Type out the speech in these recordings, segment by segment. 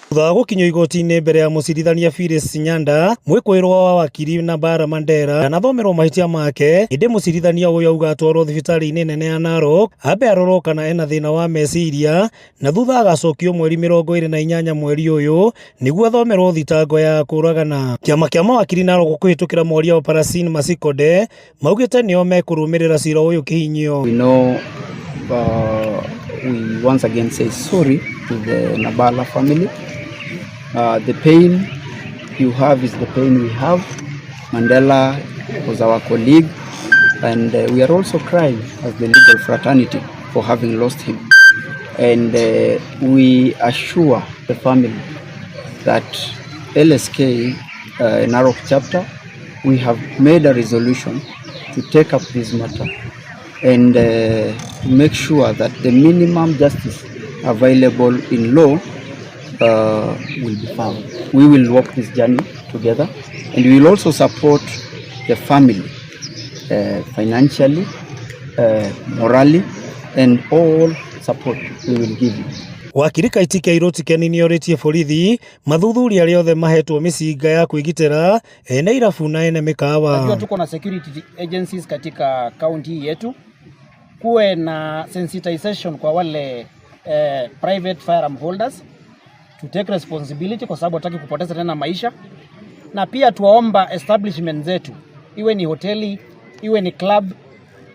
Thutha wa gũkinyio igoti-inĩ mbere ya mũcirithania Phyllis Nyanda, mwĩkũĩrwo wa wakiri Nabara Mandera ndanathomerwo mahĩtia make, ĩndĩ mũcirithania ũyũ auga atwarwo thibitarĩ-inĩ nene ya Narok ambe arorwo kana ena thĩna wa meciria na thutha agacokio mweri 28 mweri ũyũ nĩguo athomerwo thitango ya kũragana. Kĩama kĩa mawakiri Narok kũhĩtũkĩra mwaria wa Parasin Masikode maugĩte nĩo mekũrũmĩrĩra cira ũyũ kĩhinyio. We know we once again say sorry to the Nabala family. The pain you have is the pain we have. Mandela was our colleague, and we are also crying as the legal fraternity for having lost him. And we assure the family that LSK Narok chapter, we have made a resolution to take up this matter and to make sure that the minimum justice available in law will be found. We will walk this journey together, and we will also support the family financially, morally, and all support we will give you. Wakiri Kaitike Iroti Keni nĩorĩtie borithi mathuthuria arĩa othe mahetwo mĩcinga ya kwĩgitĩra, ene irabu na ene mĩkawa. Najua tuko na security agencies katika kaunti hii yetu, kuwe na sensitization kwa wale private firearm holders to take responsibility, kwa sababu hataki kupoteza tena maisha, na pia tuwaomba establishment zetu, iwe ni hoteli iwe ni club,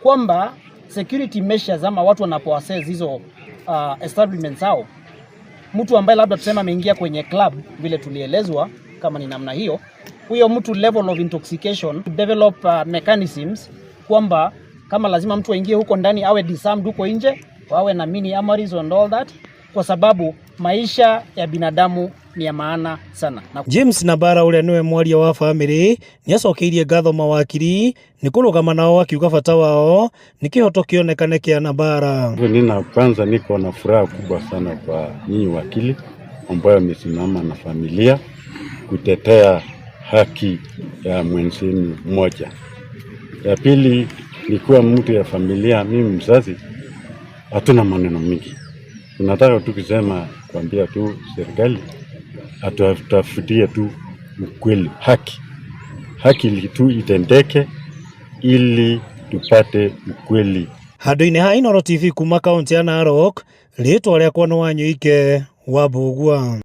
kwamba security measures ama watu wanapoaccess hizo establishments zao, mtu ambaye labda tuseme ameingia kwenye club vile tulielezwa, kama ni namna hiyo, huyo mtu level of intoxication, develop mechanisms kwamba kama lazima mtu aingie huko ndani awe disarmed huko nje, wawe na mini armories and all that, kwa sababu maisha ya binadamu ni ya maana sana. Na James Nabara ũrĩa nĩwe mwaria wa bamĩrĩ nĩacokeirie ngatho mawakiri nĩ kũrũgama nao, akiuga bata wao nĩ kĩhoto kĩonekane kĩa Nabara. Nina kwanza niko na furaha kubwa sana kwa nyinyi wakili ambayo amesimama na familia kutetea haki ya mwenzenu mmoja. Ya pili ni kuwa mtu ya familia, mimi mzazi, hatuna maneno mingi, tunataka tu kusema, kuambia tu serikali atutafutie tu ukweli, haki, haki tu itendeke ili tupate ukweli. Handũ-inĩ ha Inooro TV kuma kaũntĩ ya Narok, rĩtwa rĩakwa nĩ Wanyũike wa Mbũgua.